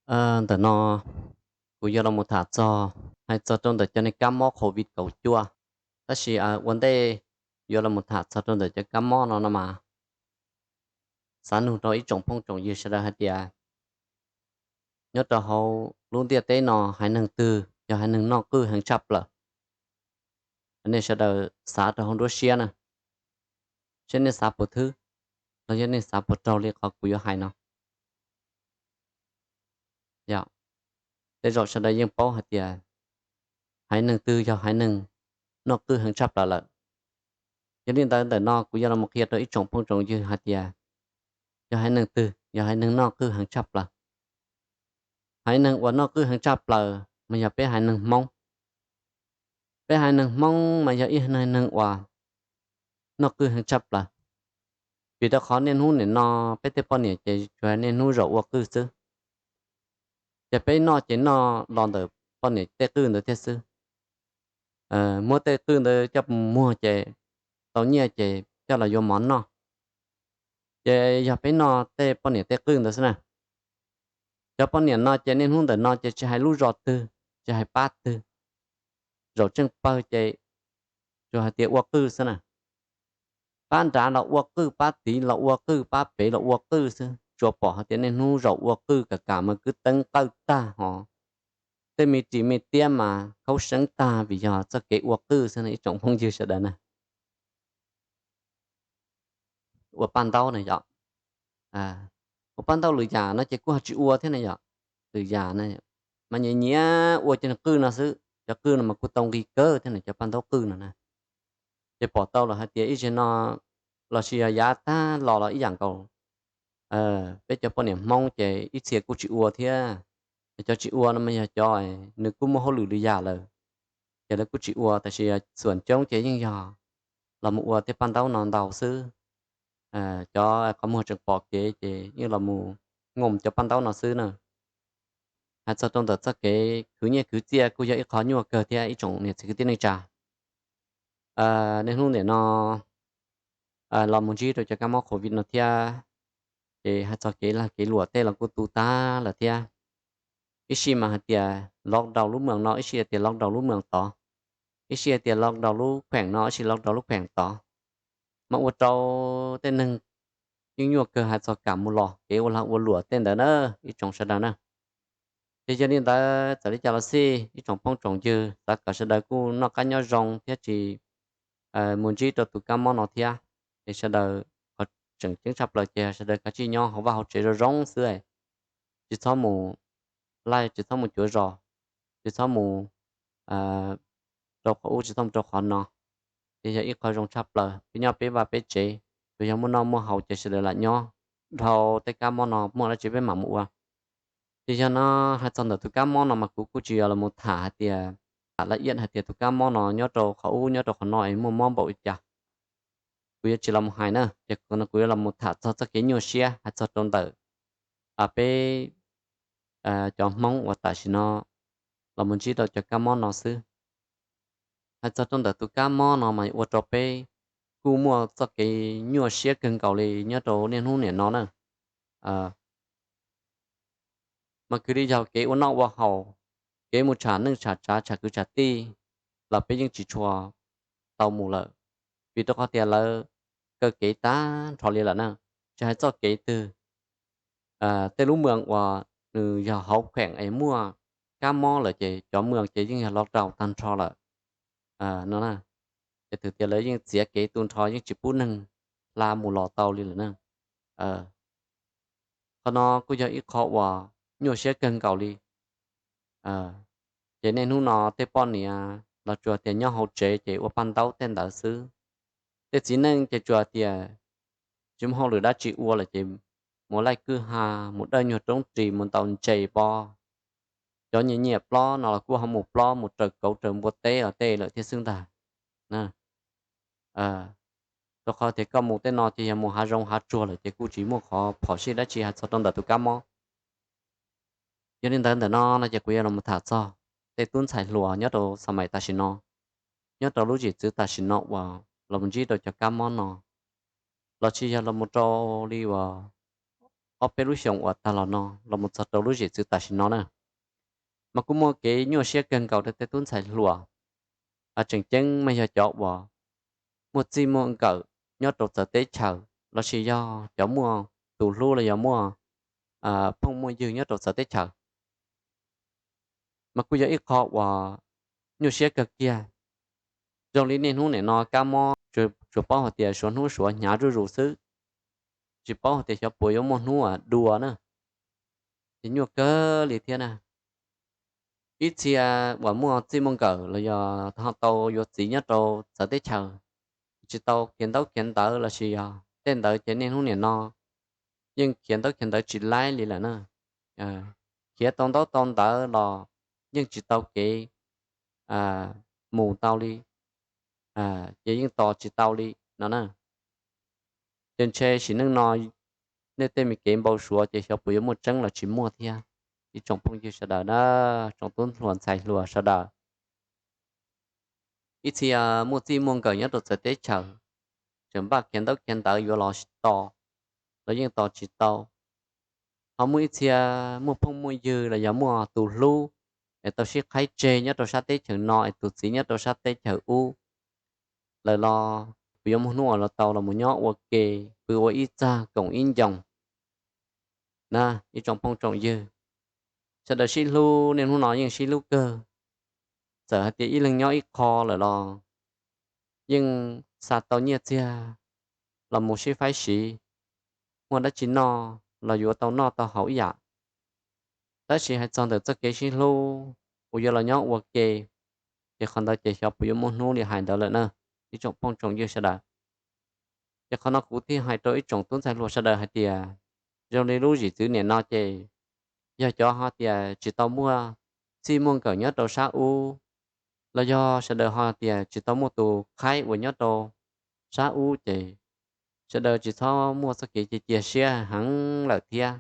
Ntawm no kuv yuav los mus tham txog, hais txog rau ntawm cov niag kab mob covid kaum cuaj. Tab sis ua ntej yuav los mus tham txog rau ntawm cov kab mob no no mas, xav nug rau ib tsoom phooj tsoom ywg sawv daws hais tias, nyob rau hauv lub ntiaj teb no haiv neeg twg yog haiv neeg noj qwj heev tshaj plaws? Nej sawv daws xav rau hauv nruab siab na, seb nej xav puas thwb, los yog nej xav puas raug li qhov kuv yuav hais no. Tej zaum sawv daws yeej paub hais tias haiv neeg twg yog haiv neeg noj qwj heev tshaj plaws lawm. Yog li ntawd ntawm no kuv yuav los mus qhia rau ib tsoom phooj tsoom ywg hais tias, yog haiv neeg twg yog haiv neeg noj qwj heev tshaj plaws. Haiv neeg uas noj qwj heev tshaj plaws mas yog peb haiv neeg Hmoob. Peb haiv neeg Hmoob mas yog ib haiv neeg uas noj qwj heev tshaj plaws, vim rau qhov niaj hnub nim no peb tej poj niam ces tsuas niaj hnub zaum ua qwj xwb. Ces peb noj ces noj los ntawm poj niam tej qwj ntawd thiab xwb. Muab tej qwj ntawd coj muag ces tau nyiaj ces coj los yuav mov noj. Ces yog peb noj tej poj niam tej qwj ntawd xwb na. Cov poj niam no ces niaj hnub ntawm no ces tsis hais lub zos twg, tsis hais pab twg, zaum tseej pawg ces tsuas hais tias ua qwj xwb na. Pab nrad los ua qwj, pab tid los ua qwj, pab pem los ua qwj xwb, tsuas pom hais tias niaj hnub zaum ua qwj, kam kam mas kwv teeb qawj tag hos tej me ris me tiab mas khaub seeb tag vim yog txoj kev ua qwj xwb na ib tsoom phooj ywg sawv daws na. Ua paj ntaub na yom, ua paj ntaub lwm yam no ces kuj ho tsis ua thiab na yom. Lwm yam na mas nyiam nyiam ua cov qwj no xwb, cov qwj no mas kuj tau nqi kawg thiab na cov paj ntaub qwj no na. Ces pom tau lawm hais tias ib zaug no los sis yog yav tag los los ib yam nkaus, peb cov poj niam Hmoob ces ib txhia kuj tsis ua thiab. Cov tsis ua no mas yog cov nws kuj muaj hauj lwm lwm yam lawm, ces lawv kuj tsis ua, tab sis xuam coob ces yeej yog los mus ua tej paj ntaub no ntau xwb. Cov qhov muag tseem pom kev ces yeej los mus ngoo cov paj ntaub no xwb na. Hais txog rau ntawm txoj kev khwv nyiaj khwv txiaj kuj yog ib qho nyuaj kawg thiab ib tsoom niam txiv kwv tij neej tsa. Niaj hnub nim no los mus ntsib rau cov kab mob covid no thiab, ces hais txog kev lag kev luam tej los kuj tu tag lawm thiab. Ib sij mas hais tias lockdown lub moos no, ib sij hais tias lockdown lub moos tod, ib sij hais tias lockdown lub kheem no, ib sij lockdown lub kheem tod, mas ua rau tej neeg yeej nyuaj kawg hais txog kam mus los kev ua lag ua luam tej ntawd na ib tsoom sawv daws na. Ces yog li ntawd txawm li cas los xij ib tsoom phooj tsoom ywg, xav kom sawv daws kuj noj qab nyob zoo thiab tsis mus ntsib rau tus kab mob no thiab. Ces sawv daws qhov tseem ceeb tshaj plaws ces sawv daws kav tsij nyob hauv vaj hauv tsev zoo zoo xwb, tsis txhob mus laij, tsis txhob mus cuav zos, tsis txhob mus rau qhov ub, tsis txhob mus rau qhov no. Ces yog ib qho zoo tshaj plaws peb nyob peb vaj peb tsev, tsuas yog muaj noj muaj haus ces sawv daws lam nyob dhau tej kab mob no muaj dab tsi peb mam mus ua. Ces yog no hais txog ntawm tus kab mob no mas kuv kuj tsis yog los mus tham hais tias, tham laj iab hais tias tus kab mob no nyob rau qhov ub nyob rau qhov no es muaj mob npaum li cas, kuv yuav tsis los mus hais na. Ces kuv no kuv yuav los mus tham txog txoj kev nyuaj siab hais txog rau ntawm peb cov Hmoob uas tam sim no los mus ntsib rau cov kab mob no xwb. Hais txog rau ntawm tus kab mob no mas ua rau peb kuj muaj txoj kev nyuaj siab kawg nkaus li nyob rau niaj hnub nim no na. Mas kwv li yog kev ua noj ua haus, kev mus tsham neej tsham tsav tsham kwv tsham tij los peb yeej tsis tshua tau mus lawm, vim rau qhov tias lawv kaw kev tag nrho li lawm na. Tsis hais txoj kev twg, tej lub moos uas nws yog hauv kheem es muaj kab mob lawm ces cov moos ces yeej yog lockdown tag nrho lawm no. Ces twb tias lawv yeej txiav kev tu nrho, yeej tsis pub neeg hla mus los tau li lawm na. Qhov no kuj yog ib qho uas nyuaj siab kawg nkaus li. Ces niaj hnub no tej poj niam los tsuas tias nyob hauv tsev ces ua paj ntaub tej ntawd xwb. Tej txiv neej ces tsuas tias tsis muaj hauj lwm dab tsi ua lawm ces mus laij kwj ha, mus dawj nyuag roob ris, mus ntaus ntses pov. Cov nyiam nyiam plob no los kuj ho mus plob, mus raws kauv raws npua teb los tej lawm thiab xwb ntag. Rau qhov tias koj mus tej no ces yog mus hav zoov hav tsuag lawm ces kuj tsis muaj qhov phom sij dab tsi hais txog rau ntawm tus kab mob. Yog li ntawd ntawm no no ces kuv yuav los tham txog tej tub ntxhais hluas nyob rau xa mais tam sim no, nyob rau lub zim txwv tam sim no uas los mus ntsib rau cov kab mob no, los sis yog los mus rau li uas ob peb lub xyoos uas tag los no los mus txog rau lub zim txwv tam sim no na, mas kuj muaj kev nyuaj siab kawg nkaus rau tej tub ntxhais hluas. Tseem ceeb mas yog cov uas muaj txij muaj nkawm nyob rau txawv teb chaws lossis yog cov muaj tus hlub los yog muaj phooj muaj ywg nyob rau txawv teb chaws, mas kuj yog ib qho uas nyuaj siab kawg kiag. Zoo li niaj hnub nim no kab mob tsuas paub hais tias suav hnub suav hnyav zuj zus xwb, tsis paub hais tias xyov puas yuav muaj hnub dua na, ces nyuaj kawg li thiab na. Ib txhia uas muaj txij muaj nkawm los yog tau yuav txiv nyob rau txawv teb chaws, tsis tau khiav ntaub khiav ntawv lossis yog tej ntawd ces niaj hnub nim no yeej khiav ntaub khiav ntawv tsis laib li lawm na. Khiav tau ntaub tau ntawv los yeej tsis tau kev mus tau li, ces yeej tos tsis tau li no na. Ces ntshe sim neej no nej tej me kev npau suav ces xyov puas yuav muaj tseeb los tsis muaj thiab. Ib tsoom phooj ywg sawv daws na, tsoom tub hluas ntxhais hluas sawv daws, ib txhia muaj txij muaj nkawm nyob rau txawv teb chaws, tseem npaj khiav ntaub khiav ntawv yuav los tos los yeej tos tsis tau. Ho muaj ib txhia muaj phooj muaj ywg los yog muaj tus hlub es tau sib qhaib tseg nyob rau sab teb chaws no es tus txiv nyob rau sab teb chaws ub lawm los puas yuav muaj hnub uas los tau los mus nyob ua ke, pw ua ib txaj koom ib ncoo na. Ib tsoom phooj tsoom ywg, sawv daws sib hlub niaj hnub no yeej sib hlub kawg. Txawm hais tias ib leeg nyob ib qho lawm los yeej xa tau nyiaj txiag los mus sib faib siv, muaj dab tsi noj los yuav tau noj tau haus ib yam. Tab sis hais txog ntawm txoj kev sib hlub uas yuav los nyob ua ke, ces qhov ntawd ces xyov puas yuav muaj hnub li hais ntawd lawm na, ib tsoom phooj tsoom ywg sawv daws. Ces qhov no kuv thiaj hais rau ib tsoom tub ntxhais hluas sawv daws hais tias, zoo li lub zim txwv nim no ces yog cov ho tias tsis tau muaj txij muaj nkawm nyob rau sab ub, los yog sawv daws ho tias tsis tau muaj tus qhaib uas nyob rau sab ub ces sawv daws tsis txhob muaj txoj kev cia cia siab heev lawm thiab.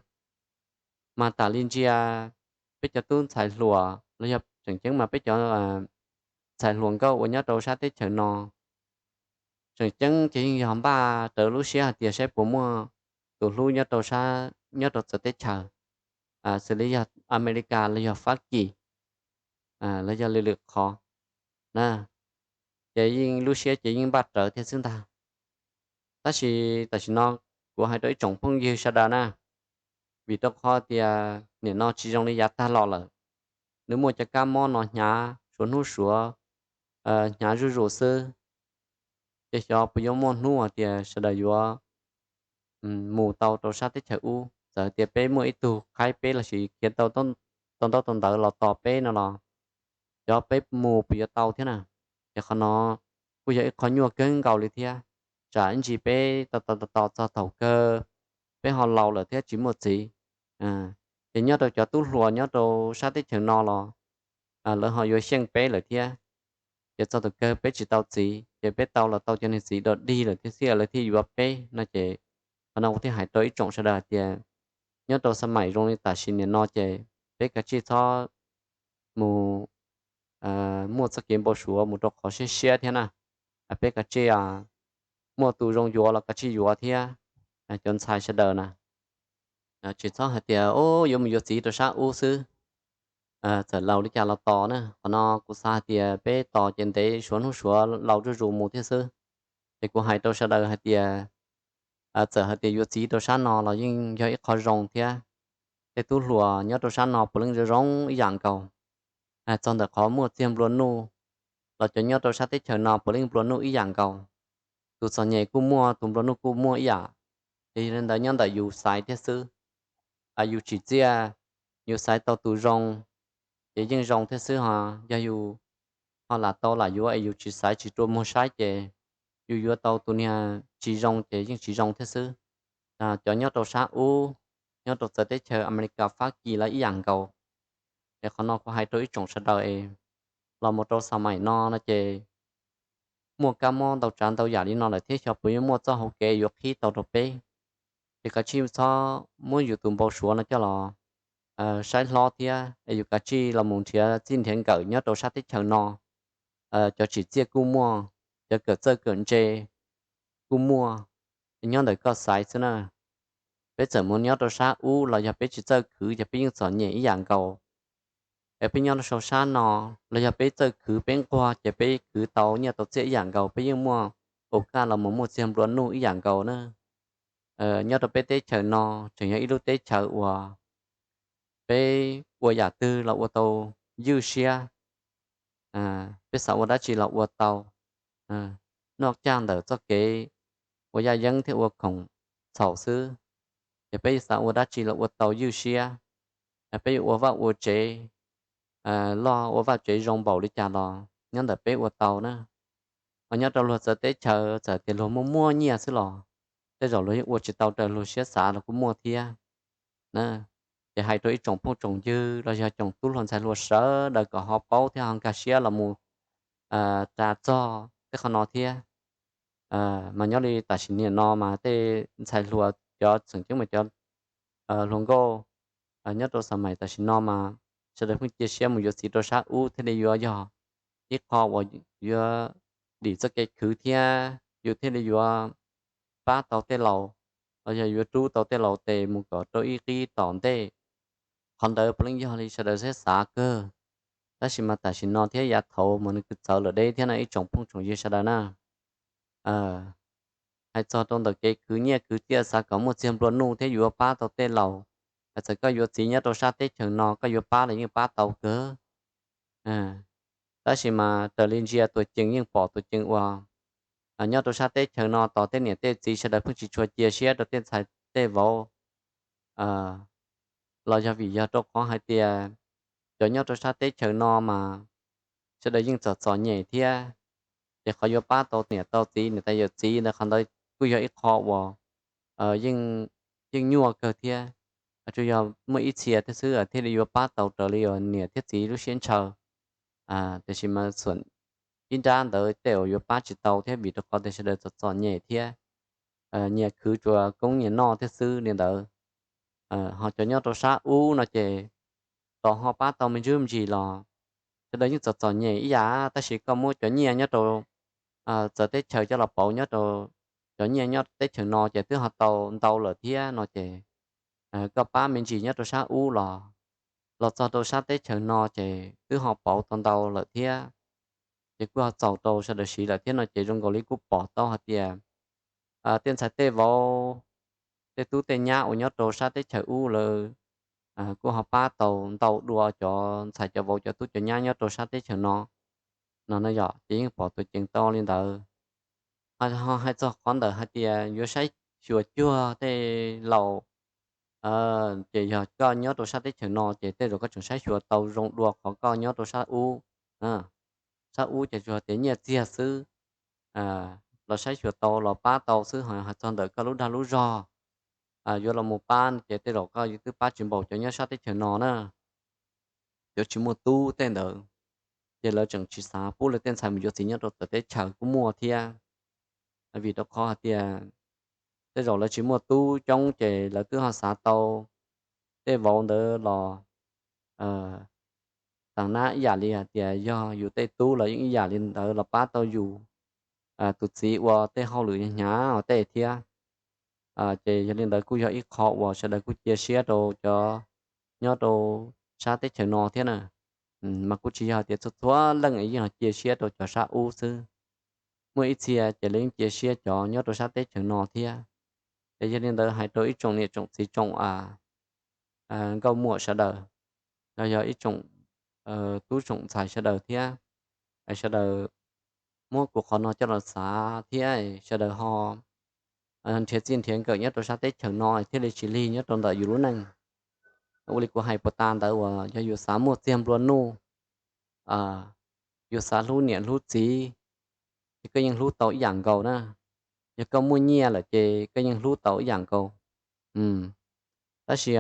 Mas tam li ntsia peb cov tub ntxhais hluas los yog tseem ceeb mas peb cov ntxhais hluas nkauj uas nyob rau sab teb chaws no, tseem ceeb ces yeej yog npaj rawv lub siab hais tias saib puas muaj tus hlub nyob rau sab, nyob rau txawv teb chaws, xws li yog Amelikas los yog Fab Kis, los yog lwm lwm qhov na, ces yeej lub siab ces yeej npaj rawv thiab xwb ntag. Tab sis tam sim no kuv hais rau ib tsoom phooj ywg sawv daws na, vim rau qhov tias nim no tsis zoo li yav tag los lawm, nws muaj cov kab mob no hnyav suav hnub suav hnyav zuj zus xwb, ces xyov puas yuav muaj hnub hais tias sawv daws yuav mus tau rau sab teb chaws ub. Txawm tias peb muaj ib tug qhaib peb lossis khiav tau tau ntaub tau ntawv los tos peb no los, xyov peb mus puas yuav tau thiab na. Ces qhov no kuj yog ib qho nyuaj kawg nkaus li thiab. Tsam ib ntsis peb tos tos tos txog thaum kawg peb ho laus lawm thiab tsis muaj txiv, ces nyob rau cov tub hluas nyob rau sab teb chaws no los lawv ho yuav xyeej peb lawm thiab. Ces txog thaum kawg peb tsis tau txiv ces peb tau los tau cov niag txiv dog dig lawm thiab xwb lawv thiaj yuav peb no ces, qhov no kuv thiaj hais rau ib tsoom sawv daws hais tias, nyob rau xab maim zoo li tam sim nim no ces peb kav tsij txhob mus muaj txoj kev npau suav mus rau qhov siab siab thiab na. Peb kav tsij muaj tus zoo yuav los kav tsij yuav thiab, cov ntxhais sawv daws na. Tsis txhob hais tias yuav mus yuav txiv rau sab ub xwb, txawm laus li cas los tos na. Qhov no kuv xav hais tias peb tos ces ntev suav hnub suav laus zuj zus mus thiab xwb. Ces kuv hais rau sawv daws hais tias, txawm hais tias yuav txiv rau sab no los yeej yog ib qho zoo thiab. Tej tub hluas nyob rau sab no puav leej zoo zoo ib yam nkaus. Txog ntawm qhov muaj txiag nplua nuj los cov nyob rau sab teb chaws no puav leej nplua nuj ib yam nkaus. Tus txom nyem kuj muaj, tus nplua nuj kuj muaj ib yam. Ces yog li ntawd nyob ntawm yus xaiv thiab xwb. Yus tsim txiaj, yus xaiv tau tus zoo ces yeej zoo thiab xwb ho. Yog yus ho lam tau lam yuav es yus tsis xaiv tsis rua muag saib ces yus yuav tau tus niag tsis zoo ces yeej tsis zoo thiab xwb. Cov nyob rau sab ub, nyob rau txawv teb chaws Amelikas Fab Kis los ib yam nkaus. Es qhov no kuv hais rau ib tsoom sawv daws es los mus rau xab maim no no ces muaj kab mob ntau tsav ntau yam li no lawm thiab xyov puas yuav muaj txoj hauv kev yuav qhib tau rau peb. Ces kav tsij txhob muab yus tus npau suav no coj los saib hlob thiab es yus kav tsij los mus nrhiav txij nrhiav nkawm nyob rau sab teb chaws no. Cov tsim txiaj kuj muaj, cov kawm txawj kawm ntse kuj muaj, nyob ntawm koj xaiv xwb na. Peb txawm mus nyob rau sab ub los yog peb tsis txawj khwv ces peb yeej txom nyem ib yam nkaus. Es peb nyob rau sab no los yog peb txawj khwv peb nquag ces peb khwv tau nyiaj tau txiaj ib yam nkaus, peb yeej muaj ua kaj los mus muaj txiag nplua nuj ib yam nkaus na. Nyob rau peb teb chaws no tseem yog ib lub teb chaws uas peb ua yam twg los ua tau ywj siab, peb xav ua dab tsi los ua tau, noj caj ntawm txoj kev ua yaj yeeb thiab ua khoom txhaum xwb, ces peb xav ua dab tsi los ua tau ywj siab. Peb yuav ua vaj ua tsev loj, ua vaj tsev zoo npaum li cas los nyob ntawm peb ua tau na. Ho nyob rau luag txawv teb chaws txawm tias luag muaj muaj nyiaj xwb los tej zaum luag yeej ua tsis tau raws luag siab xav los kuj muaj thiab. Ces hais rau ib tsoom phooj tsoom ywg los yog tsoom tub hluas ntxhais hluas sawv daws kom ho paub thiab ho nkag siab los mus ras txog tej qhov no thiab. Mas nyob li tam sim niam no mas tej ntxhais hluas cov tseem ceeb mas cov hluas nkauj nyob rau xa mais tam sim no mas sawv daws pheej cia siab mus yuav txiv rau sab ub thiaj li yuav yog ib qho uas yuav dim txoj kev khwv thiab yus thiaj li yuav pab tau tej laus, los yog yuav rub tau tej laus tes mus kom rau ib qib tom ntej. Qhov ntawd puav leej yog li sawv daws xav xav kawg, tab sis mas tam sim no thiab yav thaud mas nws kuj txawv lawm deb thiab no ib tsoom phooj tsoom ywg sawv daws na. Hais txog rau ntawm kev khwv nyiaj khwv txiaj xav kom muaj txiag nplua nuj thiab yuav pab tau tej laus, hais txawm koj yuav txiv nyob rau sab teb chaws no koj yuav pab los yeej pab tau kawg. Tab sis mas raws li ntsia tuam cees yeej pom tuam cees uas nyob rau sab teb chaws no tos tej niam tej txiv sawv daws pheej tsis tshua cia siab rau tej ntxhais tej vauv los yog vim yog rau qhov hais tias cov nyob rau sab teb chaws no mas sawv daws yeej txom txom nyem thiab. Ces qhov yuav pab tau niam tau txiv niam tais yawm txiv ntawd qhov ntawd kuj yog ib qho uas yeej nyuaj kawg thiab. Tsuas yog muaj ib txhia thiab xwb thiaj li yuav pab tau raws li uas niam thiab txiv lub siab ntshaw. Tiam sis mas xum ib nrab ntawd tej uas yuav pab tsis tau thiab vim rau qhov tias sawv daws txom txom nyem thiab nyias khwv tsuas koob nyias noj thiab xwb li ntawd. Ho cov nyob rau sab ub no ces tos ho pab tau me ntsis me ntsis los sawv daws yeej txom txom nyem ib yam, tab sis koj muab cov nyiaj nyob rau txawv teb chaws coj los pauv nyob rau cov nyiaj nyob teb chaws no ces twb ho tau ntau lawm thiab no ces koj pab me ntsis nyob rau sab ub los los txog rau sab teb chaws no ces twb ho pauv tau ntau lawm thiab. Ces kuj ho txaus rau sawv daws siv lawm thiab no ces zoo nkaus li kuj pom tau hais tias tej ntxhais tej vauv, tej tub tej nyab uas nyob rau sab teb chaws ub lawv kuj ho pab tau ntau dua cov ntxhais cov vauv cov tub cov nyab nyob rau sab teb chaws no. No no yom ces yeej pom tuam cees tau li ntawd. Ho hais txog qhov ntawm hais tias yuav saib xyuas cuag tej laus, ces yog koj nyob rau sab teb chaws no ces tej zaum koj tseem saib xyuas tau zoo dua qhov koj nyob rau sab ub. Sab ub ces tsuas tias nyiaj txiag xwb, los saib xyuas tau los pab tau xwb, ho hais txog ntawm koj lub dag lub zog yuav los mus pab ces tej zaum koj twb pab tsis npaum cov nyob sab teb chaws no na. Cov tsis muaj tub tej ntawd ces lawv tseem tsis xav pub lawv tej ntxhais mus yuav txiv nyob rau txawv teb chaws kuj muaj thiab. Vim rau qhov hais tias tej zaum lawv tsis muaj tub coob ces lawv twb ho xav tau tej vauv ntawd los tam nab ib yam li hais tias yog yus tej tub los yeej ib yam li ntawd los pab tau yus tus txiv ua tej hauj lwm hnyav ua tej thiab. Ces yog li ntawd kuj yog ib qho uas sawv daws kuj cia siab rau cov nyob rau sab teb chaws no thiab na. Mas kuj tsis yog hais tias txhua txhua leej yeej cia siab rau cov sab ub xwb, muaj ib txhia ces lawv yeej cia siab cov nyob rau sab teb chaws no thiab. Ces yog li ntawd hais rau ib tsoom niam tsoom txiv tsoom nkauj muam sawv daws, los yog ib tsoom tub tsoom ntxhais sawv daws thiab, sawv daws muab kuv qhov no coj los xav thiab sawv daws ho nrhiav txij nrhiav nkawm nyob rau sab teb chaws no thiaj li tsis lig nyob rau ntawm yus lub neej. Ua li kuv hais puas tas ntawd uas yog yus xav muaj txiag nplua nuj, yus xav hlub niam hlub txiv, ces koj yeej hlub tau ib yam nkaus na. Yog koj muaj nyiaj lawm ces koj yeej hlub tau ib yam nkaus. Tab sis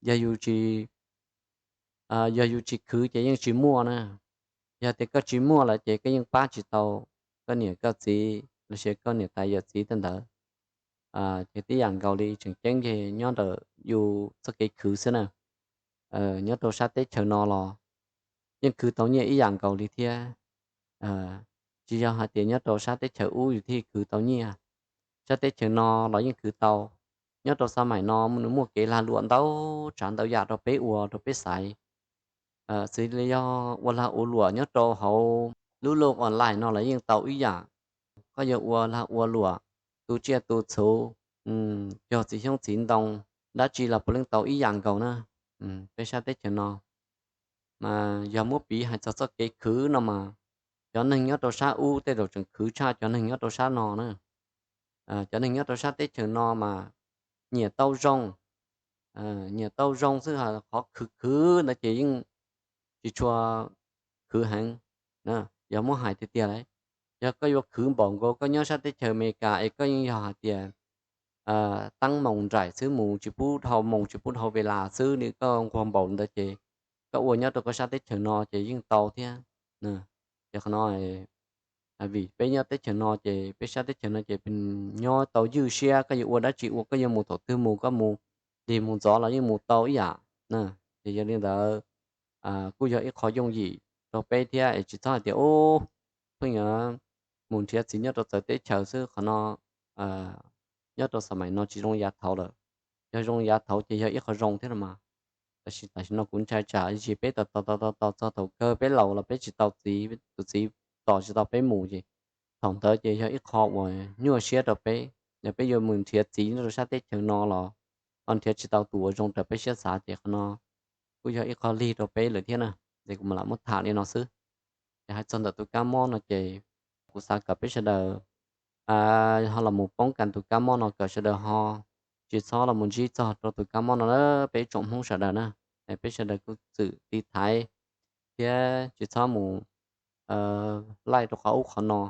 yog yus tsis, yog yus tsis khwv ces yeej tsis muaj na. Yog tias koj tsis muaj lawm ces koj yeej pab tsis tau koj niam koj txiv los sis koj niam tais yawm txiv tej ntawd. Ces tib yam nkaus li tseem ceeb ces nyob ntawm yus txoj kev khwv xwb na. Nyob rau sab teb chaws no los yeej khwv tau nyiaj ib yam nkaus li thiab. Tsis yog hais tias nyob rau sab teb chaws ub yus thiaj khwv tau nyiaj, sab teb chaws no los yeej khwv tau. nyob rau xa maim no nws muaj kev lag luam ntau tsav ntau yam rau peb ua rau peb xaiv. Xws li yog ua lag ua luam nyob rau hauv lub loj online no los yeej tau ib yam. Koj yog ua lag ua luam, tu tsiaj tu txhu, cog txiv xyoob txiv ntoo, dab tsi los puav leej tau ib yam nkaus na. Peb sab teb chaws no mas yog muab piv hais txog txoj kev khwv no mas, cov neeg nyob rau sab ub tej zaum tseem khwv tshaj cov neeg nyob rau sab no na. Cov neeg nyob rau sab teb chaws no mas nyiam tau zoo, nyiam tau zoo xwb, qhov khwv khwv ntawd ces yeej tsis tshua khwv heev. Yog muab hais tiag tiag lawm, yog koj yuav khwv npaum nkaus koj nyob sab teb chaws Amelikas es koj yeej yog hais tias teeb moos nraim xwb, mus tsis pub dhau moos tsis pub dhau ve las xwb, koj nquag npaum ntawd ces koj ua nyob rau koj sab teb chaws no ces yeej tau thiab. Ces qhov no, vim peb nyob teb chaws no ces peb sab teb chaws no ces nyob tau ywj siab, koj yuav ua dab tsi ua, koj yuav mus thaum twg mus, koj mus lig mus ntxov los yeej mus tau ib yam. Ces yog li ntawd kuj yog ib qho yooj yim rau peb thiab es tsis txhob hais tias ub, pheej yuav mus nrhiav txiv nyob rau txawv teb chaws xwb. Qhov no nyob rau xa maim no tsis zoo yav thaud lawm. Yog zoo yav thaud ces yog ib qho zoo thiab no mas. Tab sis tam sim no kuv ntshai tsam ib ntsis peb tos tos tos tos txog thaum kawg peb laus los peb tsis tau txiv, tus txiv tos tsis tau peb mus ces thaum ntawd ces yog ib qho uas nyuaj siab rau peb. Yog peb yuav mus nrhiav txiv nyob rau sab teb chaws no los ho nrhiav tsis tau tus uas zoo raws peb siab xav ces qhov no kuj yog ib qho lig rau peb lawm thiab na. Ces kuv mam lam muab tham li no xwb. Ces hais txog ntawm tus kab mob no ces kuv xav kom peb sawv daws ho los mus poob kas tus kab mob no, kom sawv daws ho tsis txhob los mus ntsib txog rau tus kab mob no na, peb ib tsoom Hmoob sawv daws na. Peb sawv daws kuj txwm tiv thaiv thiab tsis txhob mus laij rau qhov ub qhov no.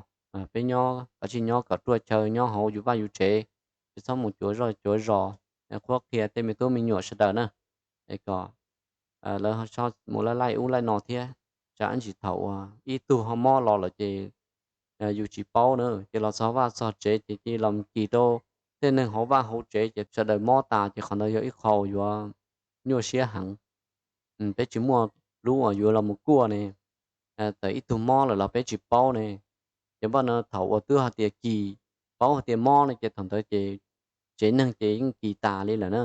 Peb nyob kom tsij nyob kom ruaj chaw nyob hauv yus vaj yus tsev, tsis txhob mus cuav zej cuav zos, qhuab qhia tej me tub me nyuam sawv daws na, es kom lawv ho txhob mus laij laij ub laij no thiab. Tsam ib ntsis thaum uas ib tug ho mob los lawm ces yus tsis paub na, ces los txog vaj txog tsev ces cia li los kis rau tej neeg hauv vaj hauv tsev ces sawv daws mob tas ces qhov ntawd yog ib qho uas yuav nyuaj siab heev. Peb tsis muaj lub uas yuav los mus kuaj ne, txawm ib tug mob lawm los peb tsis paub ne. Ces npaj no thaum uas twb hais tias kis, paub hais tias mob ne ces thaum ntawd ces tsev neeg ces yeej kis tas li lawm na.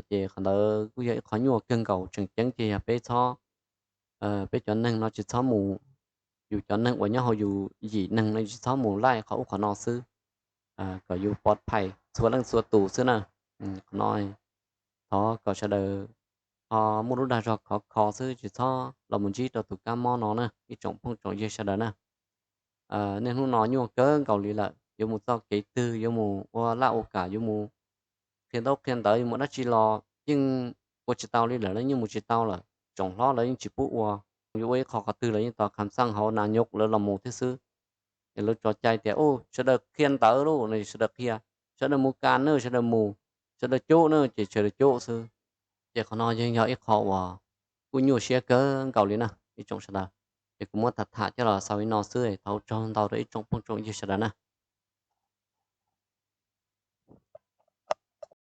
Ces qhov ntawd kuj yog ib qho nyuaj kawg nkaus, tseem ceeb ces yog peb txhob, peb cov neeg no tsis txhob mus, yus cov neeg uas nyob hauv yus yim neeg no tsis txhob mus laij qhov ub qhov no xwb, kom yus pov phais txhua leej txhua tus xwb na. Qhov no thov kom sawv daws ho muaj lub dag zog khov kho xwb, tsis txhob los mus ntsib rau tus kab mob no na ib tsoom phooj tsoom ywg sawv daws na. Niaj hnub no nyuaj kawg nkaus li lawm, yuav mus txoj kev twg, yuav mus ua laj ua kam, yuav mus qhia ntaub qhia ntawv, yuav mus dab tsi los yeej ua tsis tau li lawm, yeej mus tsis tau lawm, tsoom hlob lawv yeej tsis pub ua. Yuav ua ib qho qhov twg los yeej tos kham xaj hauv nas nyos lawv los mus thiab xwb. Es lawv tso cai tias sawv daws qhia ntawv lauj no sawv daws qhia, sawv daws mus kas na sawv daws mus, sawv daws cub na ces sawv daws cub xwb. Ces qhov no yeej yog ib qho uas kuj nyuaj siab kawg nkaus li na ib tsoom sawv daws. Ces kuv muab tham tham coj los xaus li no xwb, thov ua tsaug ntau rau ib tsoom phooj tsoom ywg sawv daws na.